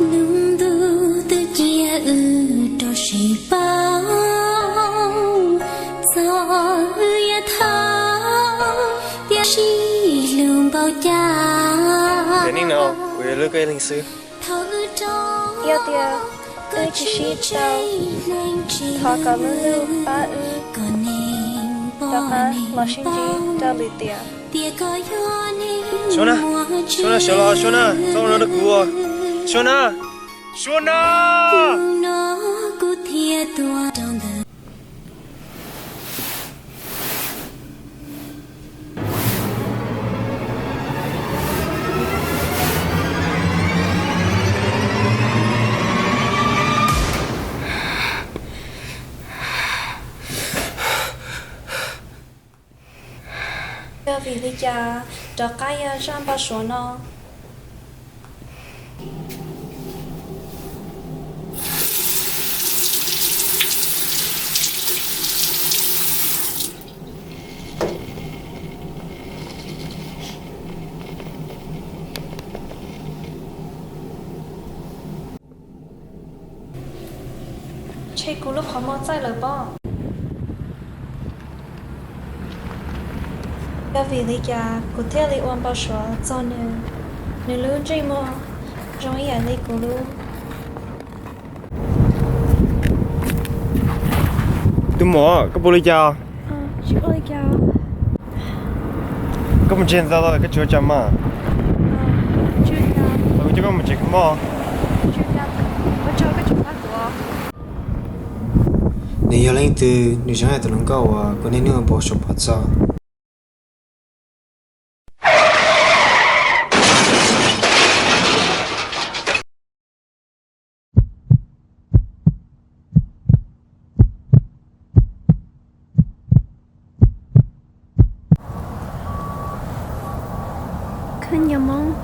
Ntuj twb cia wb rau sib paub, txog wb yuav thaum tiam sis hlub npaum cas. Tiam neej no kuv yuav hlub koj ib leeg xwb. Yog tias wb tsis sib tau, thov kom lub ntuj pab wb rov qab los sib ntsib rau lwm tiam. Suab na, Suab na, sawv los Suab na, txhob ua no rau kuv. Suab na, Suab na. Yog vim li cas rov qab yog zaj npau suav no? Ntshe kuv lub qhov muag txaij lawm pob. Yog vim li cas kuv thiaj li ua npau suav txog nws, nws lub ntsej muag zoo ib yam li kuv lub. Tus muam, koj puas ua li cas? Koj mus tsev ntxov los koj tsis ua cas mas? Kuv coj koj mus tsev kho mob. Nws yog leej twg? Nws zoo ib yam tus hluas nkauj uas kuv niaj hnub ua npau suav pom txog. Khwb nyo moob.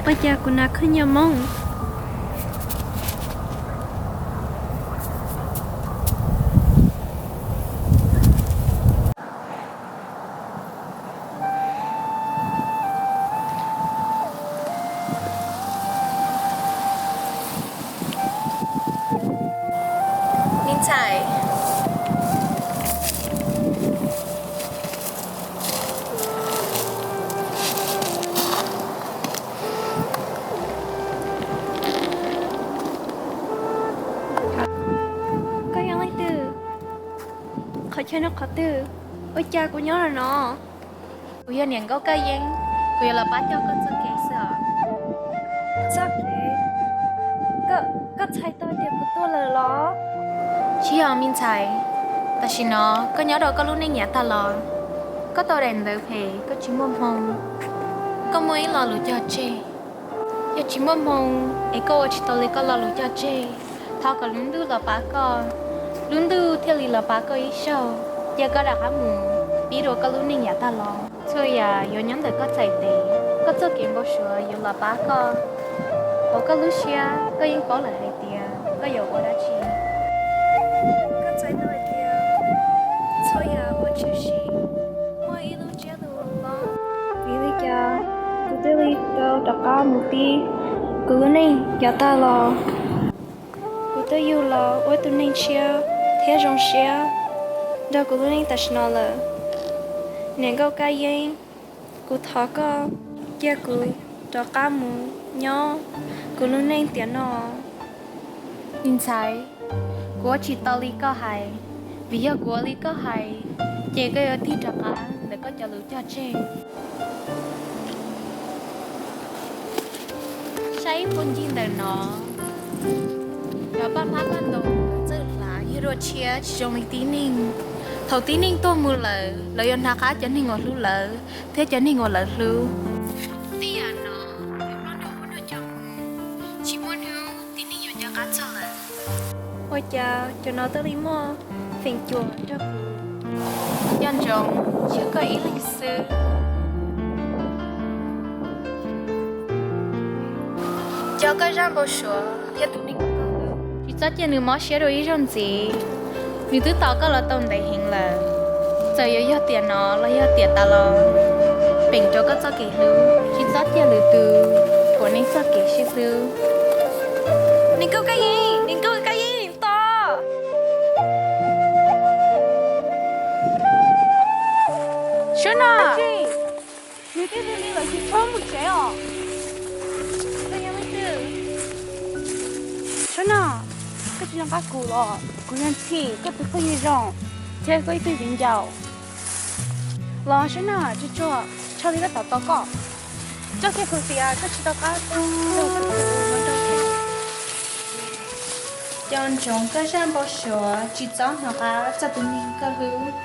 Ua cas kuv hnav khwb nyo moob? Me ntxhais, koj yog leej twg? Qhov chaw no qhov twg? Ua cas kuv nyob no no? Kuv yog niam nkauj Kaj Yeeb, kuv yuav los pab coj koj txoj kev xwb os. Txoj kev? Koj txhais tau tias kuv tuag lawm los? Tsis yog me ntxhais, tam sim no koj nyob rau koj lub neej yav tag los, koj tau daim ntawv phem koj tsis muaj hmoo, koj muaj ib lo lus cog tseg. Yog tsis muaj hmoo es koj ua tsis tau li koj lo lus cog tseg, thov kom lub ntuj los pab koj, lub ntuj thiaj li los pab koj ib zaug, cia koj rov qab mus pib dua koj lub neej yav tag los. Txhua yam yuav nyob ntawm koj txhais tes, koj txoj kev npau suav yuav los pab koj. Hauv koj lub siab koj yeej paub lawm hais tias koj yuav ua dab tsi. Koj txhais tau hais tias txhua yam ua tshwm sim muaj ib lub ntsiab lus los. Vim li cas kuv thiaj li tau rov qab mus pib kuv lub neej yav tag los? Kuv twb yug los ua ib tug neeg tshiab thiab zoo siab nrog kuv lub neej tam sim no lawm. Niam nkauj Kab Yeeb, kuv thov koj cia kuv rov qab mus nyob kuv lub neej tiam no. Me ntxhais, kuv ua tsis tau li koj hais, vim yog kuv ua li koj hais, ces koj yuav tig rov qab ntawm koj cov lus cog tseg. Saib ib puag ncig ntawm no, cov paj hmab paj ntoo txawj hlav yog dua tshiab tsis zoo li tib neeg. Thaum tib neeg tuag mus lawm, lawv yuav hnav qab cov neeg uas hlub lawv thiab cov neeg uas lawv hlub. Tej yam no, nruab nrog muab nrog coj mus, tsis muaj hnub tib neeg yuav nco qab txog lawm. Ua cas cov no twb li muaj feem cuam nrog kuv? Nco ntsoov, tsis yog koj ib leeg xwb. Cov koj zaj npau suav thiab tus neeg koj hlub, tsis txhob cia nws mob siab dua ib zaug ntxiv. Nws twb tos koj los tau ntev heev lawm. Txawm yuav yog tiam no los yog tiam tas los, peem rau koj txoj kev hlub, tsis txhob cia lwm tus Kuv neej txoj kev sib hlub. Niam nkauj Kab Yeej, niam nkauj Kab Yeej, tos. Suab Nom, nws twb lig lig lawm tsis txhob mus tsev os. Suab Nom, koj tsis nco qab kuv los? Kuv yog Ntxhi, koj tus phooj ywg zoo, thiab koj ib tug viv ncaus. Los Suab Nom, tsuag tsuag, Tshaj Li twb tos tos koj. Koj thiaj hais tias koj tsis tau qab los rau thiab. Cov ntsoov koj zaj npau suav tsis txhob hnov qab txog tus neeg koj hlub.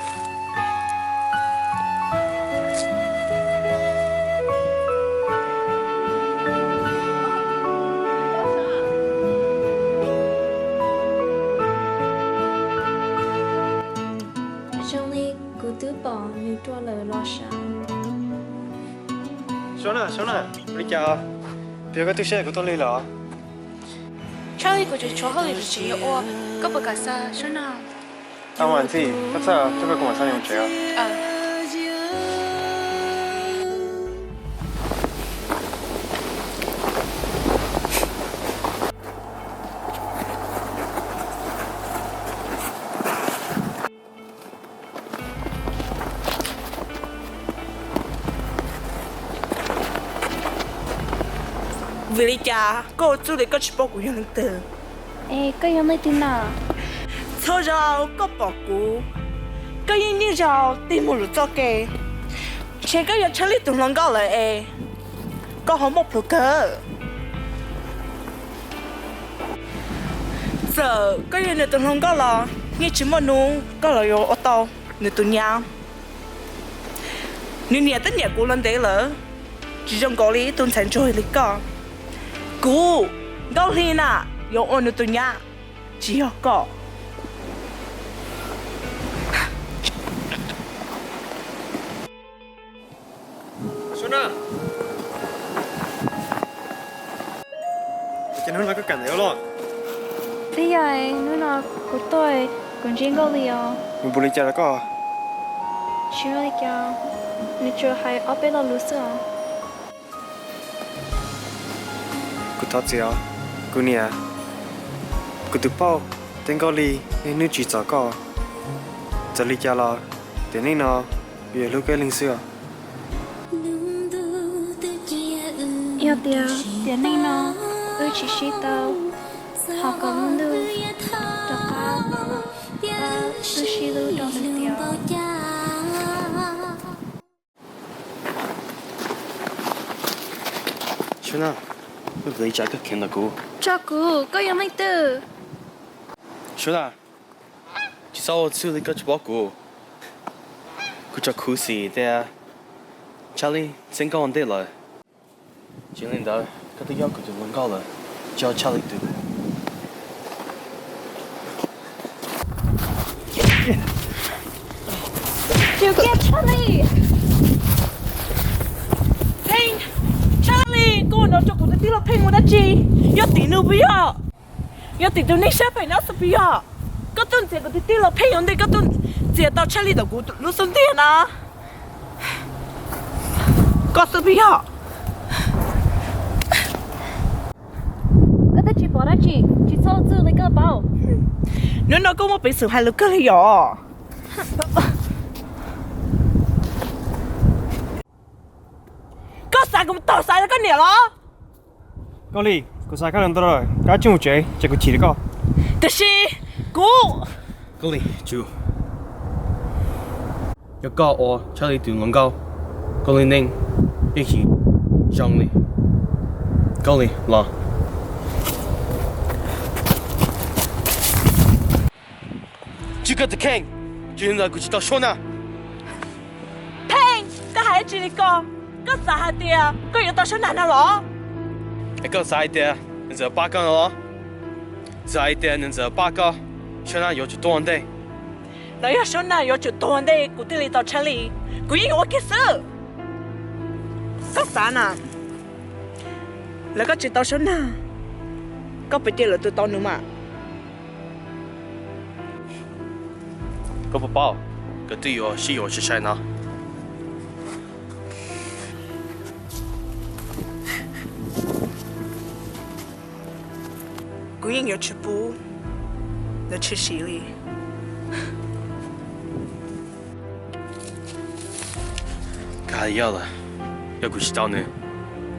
Zoo li kuv twb pom nws dua lawm los sav. Suab Nom, Suab Nom, ua li cas? Puas yog koj twb saib kuv tuaj lig lawm? Tshaj Li, kuv tseem tshuav hauj lwm tseem yuav ua, koj puas kam xa Suab Nom? Tau mas Ntxhi, koj txhawj, koj kuv mam xa nws mus tsev os. Vim li cas koj ua txuj li koj tsis paub kuv yog leej twg? Es koj yog leej twg na? Txhua zaus koj pom kuv, koj yeej yeej zaus tig mus lwm txoj kev. Ntshe koj yog Tshaj Li tus hluas nkauj lawm es koj ho muaj plhus kawg. Txawm koj yog nws tus hluas nkauj los yeej tsis muaj hnub koj los yuav ua tau nws tus nyab. Nws niam twb nyiam kuv los ntev lawm, tsis zoo nkaus li ib tug ntxhais ntsuag li koj. Kuv, Nkauj Hli na, yuav ua nws tus nyab, tsis yog koj. Suab Nom, ua cas hnub no koj kam ntev ua luaj? Twb yog hnub no kuv tuaj, kuv ntsib Nkauj Hli os. Nws puas li cas rau koj? Tsis ua li cas, nws tsuas hais ob peb lo lus xwb os. Kuv thov txim os, kuv niam, kuv tus phauj thiab Nkauj Hli niaj hnub tsim txom koj. Txawm li cas los tiam neej no kuv yuav hlub koj ib leeg xwb os. Yog tias tiam neej no wb tsis sib tau, thov kom lub ntuj rov qab pab wb sib hlub rau lwm tiam. Suab Nom, ua li cas koj kheev ntawm kuv? Tso kuv, koj yog leej twg? Suab Nom, tsis txhob ua txuj li koj tsis paub kuv. Kuv tsuas khuv xim tias Tshaj Li txeeb koj ua ntej lawm. Tsis li ntawd koj twb yog kuv tus hluas nkauj lawm, tsis yog Tshaj Li tus. Tsis kiag Tshaj Li. Pheej, Tshaj Li, koj ua no rau kuv tus tij laug Pheej ua dab tsi? Yog tim nws puas yog? Yog tim tus neeg siab phem no xwb puas yog? Koj tuaj ntxias kuv tus tij laug Pheej ua ntej, koj tuaj ntxias tau Tshaj Li ntawm kuv lub xub ntiag na. Koj xwb puas yog? Koj twb tsis pom dab tsi, tsis txhob ua txuj li koj paub. Hnub no koj muaj peev xwm hais lus kawg li yom? Koj xav kuv tau xav li koj niam los? Koj Li, kuv xav koj ntau lawm, koj tsij mus tsev, tsam kuv chim rau koj. Tiam sis kuv, Koj Li, tsum. Yog koj ua Tshaj Li tus hluas nkauj, koj lub neej yeej tsis zoo li. Koj Li, los. Tswj koj tus kheej, tsis li ntawd kuv tsis tau Suab Nag. Pheej, koj hais dab tsi li ko? Koj xav hais tias koj yuav tau Suab Nag no los? Es koj xav hais tias nws txawm pab koj no los? Xav hais tias nws txawm pab koj, Suab Nag yuav tsum tuag ua ntej. Los yog Suab Nag yuav tsum tuag ua ntej kuv thiaj li tau Tshaj Li, kuv yeej yuav ua kiag xwb. Koj xav na, lawv koj tsis tau Suab Nag, koj puas cia lawv tus tau nws mas? Koj puas paub, koj twb yuav sib yuav sai sai no. Kuv yeej yuav tsis pub nws tshwm sim li. Koj hais yog lawm, yog kuv tsis tau nws,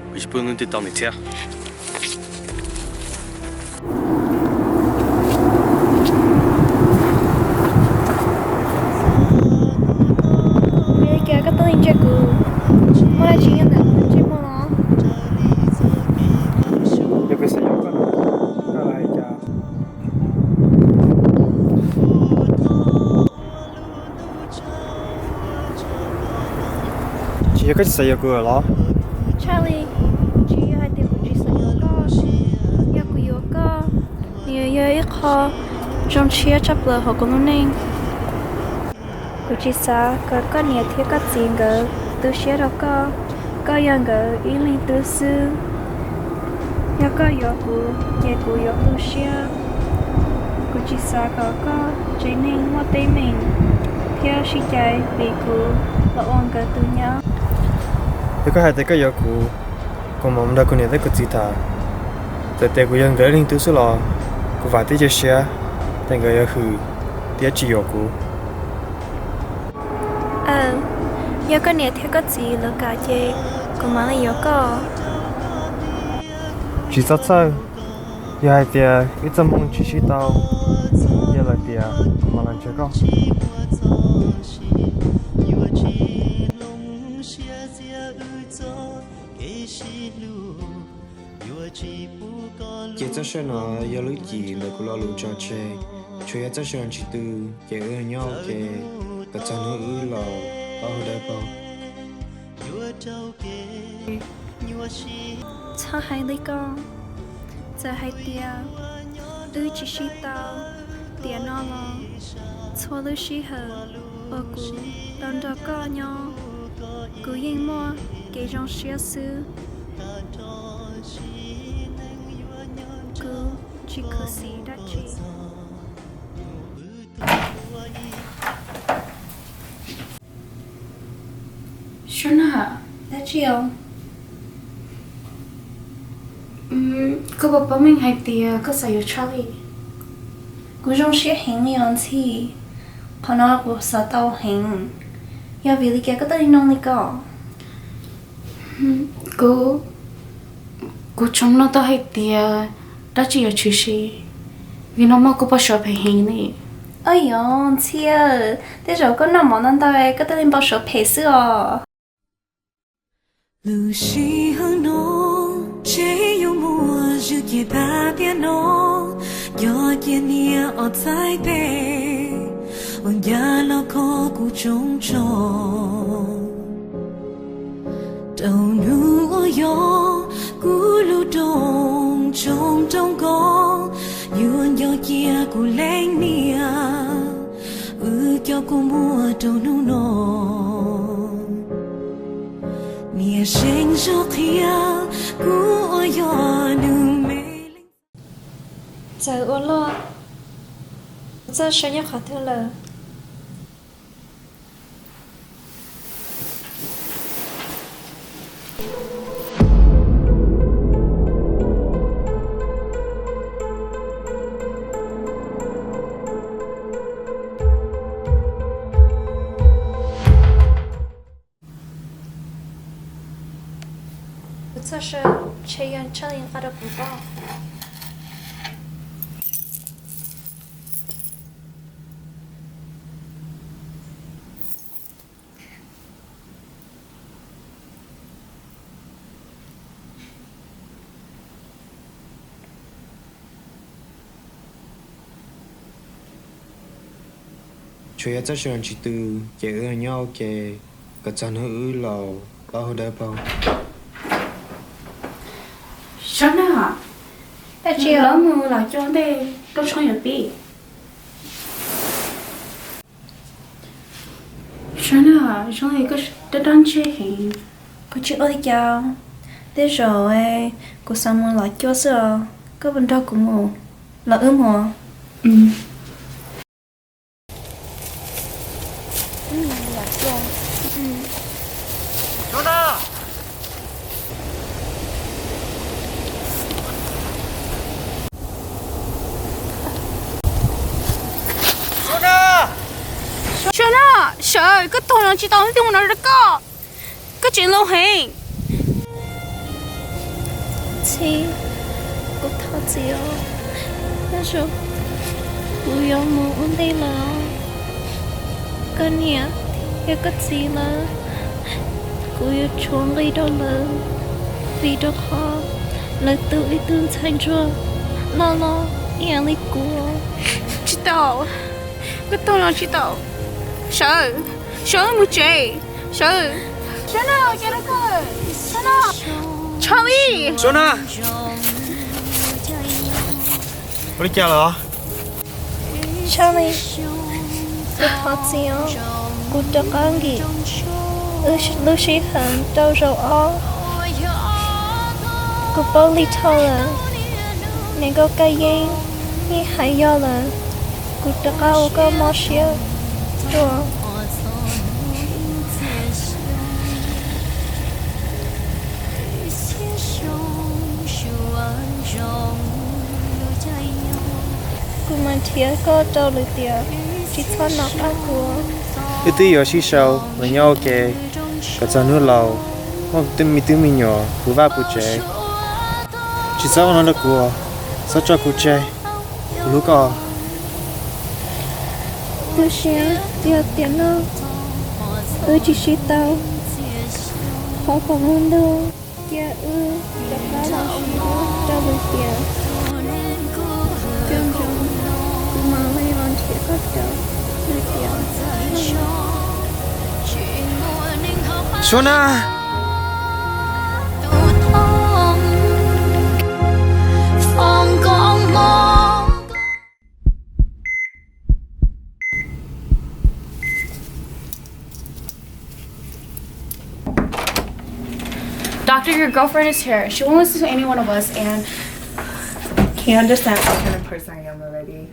kuv tsis pub leej twg tau nws thiab. Ua li cas koj tuaj ntsia kuv, muaj dab tsi nyob ntawm ntsej muag los? Yog kuv xav yuav koj no, koj los hais cas? Tsis yog koj tsis xav yuav kuv lawm los? Tshaj li, tsis yog hais tias kuv tsis xav yuav koj, yog kuv yuav koj, nws yuav yog ib qho zoo tshiab tshaj plaws hauv kuv lub neej. Kuv tsis xav kom koj niam thiab koj txiv nkawd tu siab rau koj, koj yog nkawd ib leeg tub xwb. Yog koj yuav kuv ces kuv yuav tu siab. Kuv tsis xav kom koj tsev neeg muaj teeb meem thiab sib cais vim kuv los ua nkawd tus nyab. Yog koj hais tias koj yuav kuv, kuv mam nrog kuv niam thiab kuv txiv tham. Txawm tias kuv yog nkawd ib leeg tub xwb los kuv vam thiab cia siab tias nkawd yuav hwm thiab tsis yuam kuv. Aw, yog koj niam thiab koj txiv lawv kam ces kuv mam li yuav koj. Tsis txhob txhawj, yog hais tias wb txoj hmoo tsis sib tau, yog lawm tias kuv mam los nrhiav koj. Ces txoj saw no yog lub cim ntawm kuv lo lus tso tseg, tsuas yog txoj saw tsis tu, ces wb nyob ua ke kom txog hnub wb laus, ob hau dawb paug. Txhob hais li ko, txawm hais tias wb tsis sib tau tiam no los, txhua lub sij hawm uas kuv tau nrog koj nyob, kuv yeej muaj kev zoo siab xwb. Kuv tsis khuv xim dab tsi. Sab Naj, dab tsi os? Koj puas paub meej hais tias koj xav yuav Charlie? Kuv zoo siab heev li os Ntxhi, qhov no kuv xav tau heev. Yog vim li cas koj tuaj li no li ko? Kuv, kuv tsoom mloog tau hais tias dab tsi yuav tshwm sim, vim no mas kuv pom sawv phem heev li. Oj yog Ntxhi, tej zaum koj noj mov ntau ntau koj tuaj li npau suav phem xwb os. Lub sij hawm no ntshe yuav muaj zwm kev tag tiam no, cov ciaj niam ob txhais tes uas ncaj los kho kuv tsoo tso. Rau hnub uas yog kuv lub rooj tsoo rau nkauj, yuav nco cia kuv leej niam, wb cov kua muag rau hnub no. Niam seev zog qhia kuv uas yog nws me leej. Txawm ua luaj, kuv txoj saw nyob qhov twg lawm? Kuv txoj saw ntshe yog Charlie nqa rau kuv pob. Tsuas yog txoj saw tsis tu, ces wb nyob ua ke kom txog hnub wb laus, ob hau dawb paug. Sab Naj, dab tsi los mus los cuag ntej rooj tshoob yuav pib. Sab Naj, zoo li koj dab dab ntseg heev. Kuv tsis ua li cas, tej zaum kuv xav mus lov cuab xwb os. Koj puas nrog kuv mus, los wb mus? Koj tuag los tsis tau, twb mus no rau koj. Koj tseem laus heev. Txhib, kuv thov txim os. Tej zaum kuv yuav mus ua ntej lawm. Koj niam thiab koj txiv lawv, kuv yuav tshuav nqi rau lawv, vim rau qhov lawv tu ib tug ntxhais ntsuag loj loj ib yam li kuv. Tsis tau, koj tuag los tsis tau. Sawv, sawv mus tsev, sawv. Sawv no, cas no koj, sawv no. Charlie. Sawv no. Ua li cas lawm? Charlie, kuv thov txim os, kuv rov qab nkim wb lub sij hawm rau zaum ob. Kuv paub li dhau lawm, niam nkauj Kab Yeeb yeej hais yog lawm, kuv rov qab ua koj mob siab dua. Kuv mam nrhiav koj rau lwm tiam, tsis txhob nco qab kuv. Wb twb yuav sib sau los nyob ua ke kom txog hnub laus, muaj me tub me nyuam puv vaj puv tsev. Tsis txhob ua no rau kuv, txhob tso kuv tseg, kuv hlub koj. Tu siab tias tiam no wb tsis sib tau, thov kom lub ntuj cia wb rov qab los sib hlub rau lwm tiam. Cov ntsoov, kuv mam li los nrhiav koj rau lwm tiam. Suab na. Doctor, your girlfriend is here. She won't listen to any one of us, and he understands what kind of person I am already.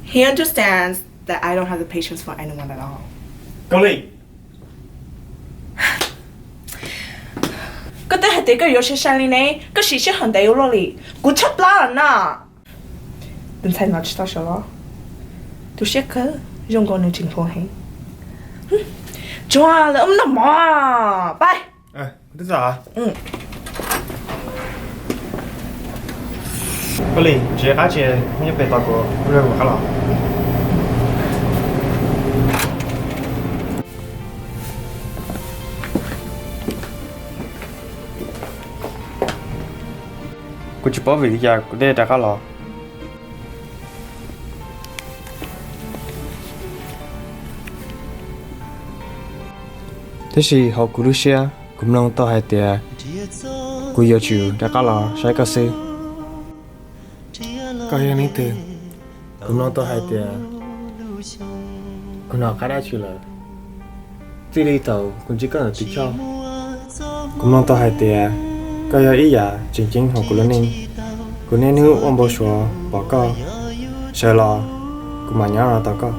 He understands that I don't have the patience for anyone at all. Koj li, koj twb hais tias koj yuav sai sai li ne, koj siv sij hawm ntev ua luaj li, kuv tshaib plab lawm na. Tus ntxhais no tsis tau sawv los, tu siab kawg, zoo nkaus nws tseem hluas heev. Tsuag lawv ub noj mov, pab. Koj li, tsis qab tsis nyob pem tos kuv, kuv rau kuv qab los. Kuv tsis paub vim li cas kuv thiaj rov qab los. Tab sis hauv kuv lub siab, kuv mloog tau hais tias kuv yuav tsum rov qab los saib koj xwb. Koj yog leej twg? Kuv mloog tau hais tias kuv hnov qab dab tsi lawm. Txij li thaum kuv ntsib koj ntawm tus choj, kuv mloog tau hais tias koj yog ib yam tseem ceeb hauv kuv lub neej. Kuv niaj hnub ua npau suav pom koj, sawv los kuv mam nyob no tos koj.